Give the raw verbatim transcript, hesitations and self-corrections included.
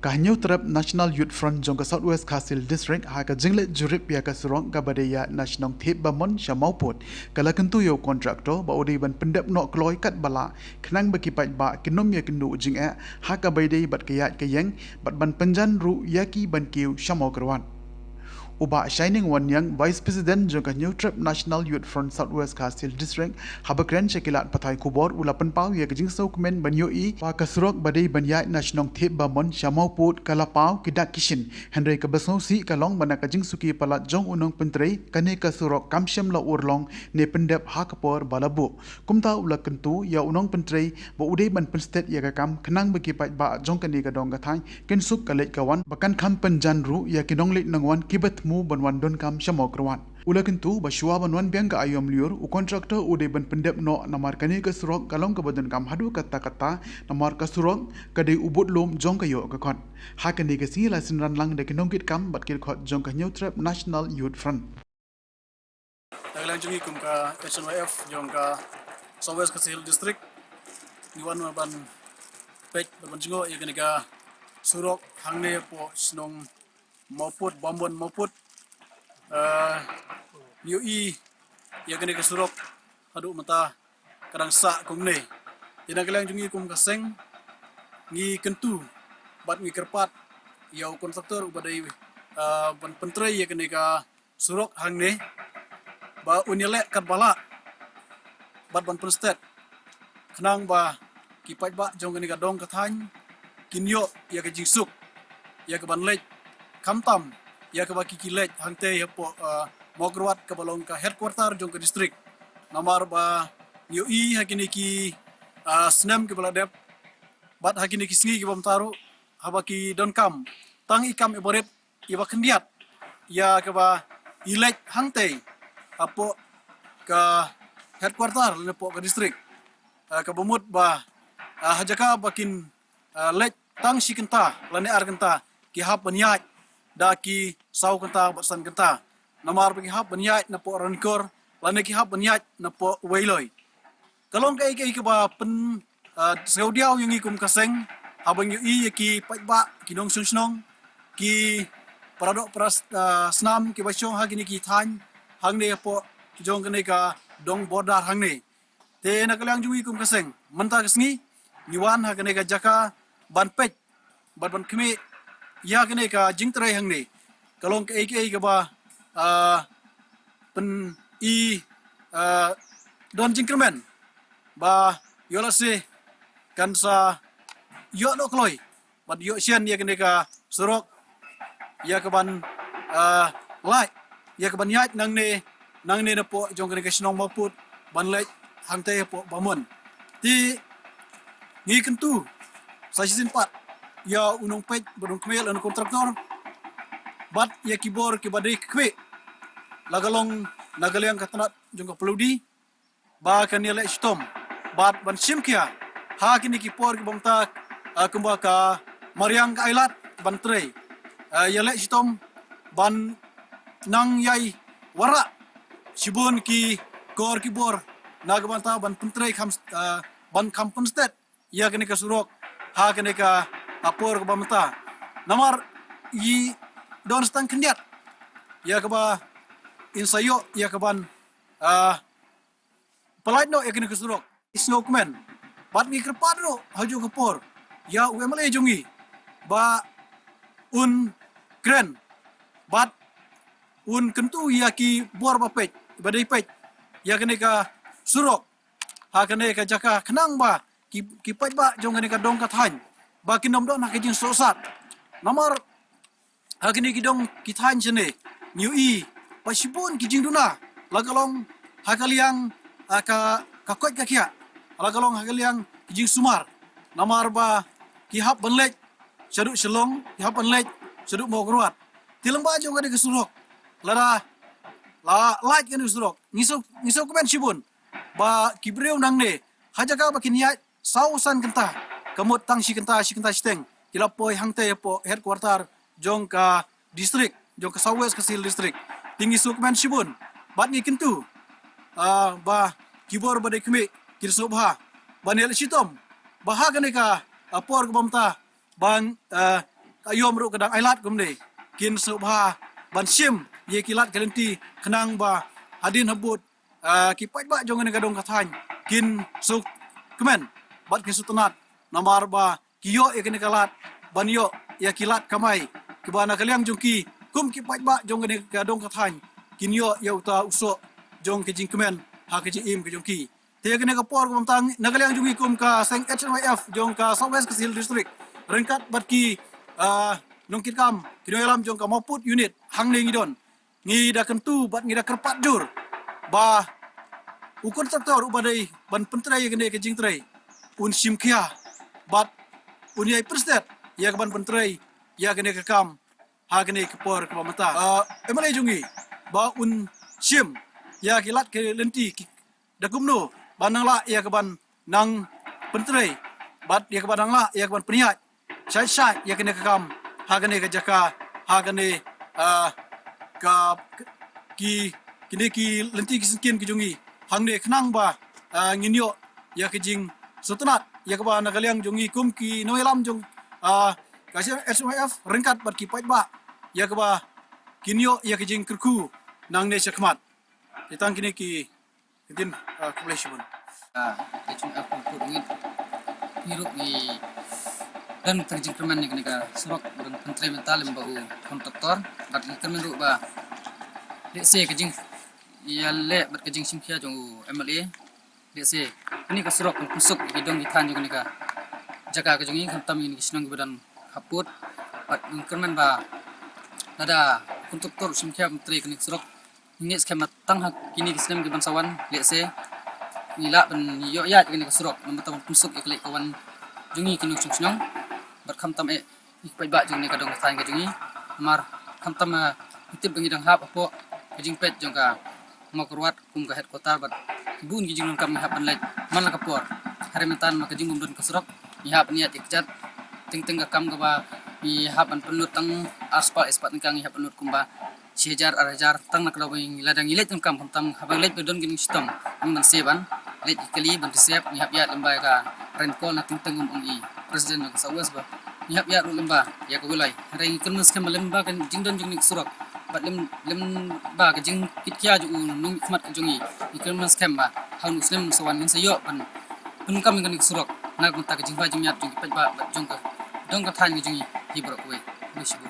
Hynñiewtrep National Youth Front jong ka South West Khasi Hills District ha ka jingleit jurip ïa ka surok kaba dei ïaid na shnong Thep Bamon sha Mawpud, ka la kyntu ïa u contractor ba u dei ban pyndep noh kloi katba lah khnang ba ki paidbah kin ym ïakynduh jingeh ha kaba ïadei bad ka ïaid ka ïeng bad ban pynjan ruh ïa ki ban kiew sha Mawkyrwat. U Bah Shining Wanniang, Vice President jong ka Hynñiewtrep National Youth Front South West Khasi Hills District, haba kren sha ki lad pathai khubor u la pynpaw ïa ka jingsngewkmen ban ïohi ba ka surok ba dei ban ïaid na shnong Thep Bamon sha Mawpud ka la paw ki dak ki shin, hynrei kaba sngewsih ka long ba na ka jingsuki palat jong u nongpyntrei kane ka surok kam shym la urlong ne pyndep ha ka por ba la buh. Kumta u la kyntu ïa u nongpyntrei ba u dei ban pynstet ïa ka kam khnang ba ki paidbah jong kane ka dong ka thaiñ kin suk ka leit ka wan, ba kan kham pynjan ruh ïa ki nongleit nongwan kiba thmu ban wan donkam sha Mawkyrwat. U la kyntu ba shuwa ban wan biang ka aïom lyiur, u contractor u dei ban pyndep noh namar kane ka surok ka long kaba donkam haduh katta katta, namar ka surok ka dei u budlum jong ka ïoh ka khot. Ha kane ka sngi la synran lang da ki nongkitkam bad ki dkhot jong ka Hynñiewtrep National Youth Front. Na ka liang jong ngi kum ka H N Y F jong ka South West Khasi Hills District, ngi wan ban peit bad ban jngoh ïa kane ka surok hangne hapoh shnong Mawpud, Bamon Mawpud. Eh, ngi ïohi ïa kane ka surok haduh mynta ka dang sah kumne. Te na ka liang jong ngi kum ka seng ngi kyntu bad ngi kyrpad ïa u contractor uba dei, eh, ban pyntrei ïa kane ka surok hangne ba un ïaleh katba lah bad ban pynstet khnang ba ki paidbah jong kane ka dong ka thaiñ kin ïoh ïa ka jingsuk ïa ka ban leit, khamtam ïa kaba ki ki leit hangtei hapoh, eh, Mawkyrwat kaba long ka headquarter jong ka district. Namar ba ngi ïohi ha kine ki, eh, snem kiba la dep bad ha kine ki sngi kiba mynta ruh haba ki donkam tang i kam iba rit iba khyndiat ïa kaba i leit hangtei hapoh ka headquarter lane hapoh ka district, eh, kaba mut ba, eh, ha jaka ba kin, eh, leit tang shi kynta lane ar kynta, ki hap ban ïaid da ki saw kynta bad san kynta. Namar ba ki hap ban ïaid napoh Ranikor lane ki hap ban ïaid napoh Weiloi. Ka long kaei kaei kaba pyn, eh, sngewdiaw ïa ngi kum ka seng haba ngi ïohi ïa ki paidbah, ki nongshong shnong, ki para doh para, eh, snam kiba shong ha kine ki thaiñ hangne hapoh jong kane ka dong border hangne. Te na ka liang jong ngi kum ka seng mynta ka sngi ngi wan ha kane ka jaka ban peit bad ban khmih ïa kane ka jingtrei hangne. Ka long kaei kaei kaba, ah, pyn-i, ah, don jingkyrmen ba ïoh lehse kan sa ïoh noh kloi bad ïoh shen ïa kane ka surok ïa ka ban, ah, lait ïa ka ban ïaid nangne, nangne napoh jong kane ka shnong Mawpud ban leit hangtei hapoh Bamon. Te ngi kyntu sa shisien pat ïa u nongpeit bad u nongkhmih lane u contractor bad ïa ki bor kiba dei khmih la ka long na ka liang ka tnat jong ka ploh di ba kan ïaleh shitom bad ban shim khia ha kine ki por kiba mynta, ah, kumba ka mariang ka ailad ban trei, ah, ïaleh shitom ban nang ïai wanrah shibun ki kor ki bor na ka bynta ban pyntrei kham, ah, ban kham pynstet ïa kane ka surok ha kane ka, ah, por kaba mynta. Namar i don sa tang khyndiat ïa kaba in sa ïoh ïa ka ban, ah, pyllait noh ïa kane ka surok. I sngewkmen bad ngi kyrpad ruh ha juh ka por ïa u M L A jong ngi ba un kren bad un kyntu ïa ki bor ba peit, ba dei peit ïa kane ka surok ha kane ka jaka khnang ba ki, ki paidbah jong kane ka dong ka thaiñ ba kin ym don ha ka jingsohsat. Namar ha kine ki dong ki thaiñ shane ngi ïohi ba shibun ki jingduna la ka long ha ka liang, ah, ka, ka koit ka khiah, la ka long ha ka liang ki jingsumar. Namar ba ki hap ban leit shaduh Shillong, ki hap ban leit shaduh Mawkyrwat. Te lyngba jong kane ka surok, lada la lait kane ka surok, ngi sngewkmen shibun ba ki briew nangne ha jaka ba kin ïaid saw san kynta, ka mut tang shi kynta, shi kynta shiteng ki la poi hangtei hapoh headquarter jong ka district, jong ka South West Khasi Hills District. Te ngi sngewkmen shibun bad ngi kyntu, ah, ba ki bor ba dei khmih kin sngewbha ban ïaleh shitom ba ha kane ka, ah, por kaba mynta ban, ah, aïom ruh ka dang ailad kumne, kin sngewbha ban shim ïa ki lad ki lynti khnang ba hadien habud, ah, ki paidbah jong kane ka dong ka thaiñ kin sngewkmen bad kin sngewtynnat, namar ba ki ïoh ïa kane ka lad ban ïoh ïa ki lad kamai kiba na ka liang jong ki kum ki paidbah jong kane ka dong ka thaiñ kin ïoh ïa uta u soh jong ka jingkmen ha ka jingim ka jong ki. Te ïa kane ka por kaba mynta na ka liang jong ngi kum ka seng H N Y F jong ka South West Khasi Hills District ryngkat bad ki, ah, nongkitkam ki nongïalam jong ka Mawpud Unit hangne ngi don, ngi da kyntu bad ngi da kyrpad jur ba u kontraktor uba dei ban pyntrei ïa kane ka jingtrei un shim khia bad un ïai pyrstet ïa ka ban pyntrei ïa kane ka kam ha kane ka por kaba mynta. Ah, M L A jong ngi ba un shim ïa ki lad ki lynti ki da kumno ban nang lah ïa ka ban nang pyntrei bad ïa ka ban nang lah ïa ka ban pynïaid shai shai ïa kane ka kam ha kane ka jaka, ha kane, ah, ka, ki, kine ki lynti ki syngkien ki jong ngi hangne khnang ba, ah, ngin ïoh ïa ka jingsngewtynnat ïa kaba na ka liang jong ngi kum ki nongïalam jong, ah, ka H N Y F ryngkat bad ki paidbah ïa kaba kin ïoh ïa ka jingkyrkhu nangne shakhmat. Te tang kine ki ktien, ah, khublei shibun. Ah, H N Y F Mawpud Unit, ngi ruh ngi don ka jingkyrmen ïa kane ka surok ba don pyntrei mynta lem bad u kontraktor bad ngi kyrmen ruh ba lehse ka jingïaleh bad ka jingshim khia jong u M L A, lehse kane ka surok kan pynsuk ïa ki dong ki thaiñ jong kane ka jaka ka jong ngi khamtam ïa kine ki shnong kiba don hapud bad ngi kyrmen ba lada u kontraktor u shim khia ban trei kane ka surok ngi ngeit skhem ba tang ha kine ki snem ki ban sa wan lehse ngi lah ban ïoh ïaid kane ka surok namar ba tang ban pynsuk ïa ka leit ka wan jong ngi ki nongshong shnong bad khamtam eh ïa ki paidbah jong kane ka dong ka thaiñ ka jong ngi. Namar khamtam, ah, ngi tip ba ngi dang hap hapoh ka jingpeit jong ka Mawkyrwat kum ka headquarter bad bun ki jingdonkam ngi hap ban leit man la ka por. Hynrei mynta namar ka jingbym don ka surok ngi hap ban ïaid ïa ka kjat teng teng ka kam kaba ngi hap ban pynlut tang ar spah spah tyngka ngi hap ban lut kumba shi hajar ar hajar tang na ka daw ba ngi lada ngi leit donkam khamtam haba leit ba don ki ning shitom ngi ban siew ban leit ïa kali ban siew ngi hap ïaid lyngba ïa ka rain call na teng teng kum ong i president jong ka South West ba ngi hap ïaid ruh lyngba ïa ka Wilai. Hynrei ngi kyrmen skhem ba lyngba ka jingdon jong kane ka surok bad lym, lyngba ka jingkit khia jong u nongmihkhmat ka jong ngi ngi kyrmen skhem ba ha une u snem sa wan ngin sa ïoh ban pyndonkam ïa kane ka surok na ka bynta ka jingbha jingmiat jong ki paidbah bad jong ka dong ka thaiñ ka jong ngi hi baroh kawei. Khublei shibun.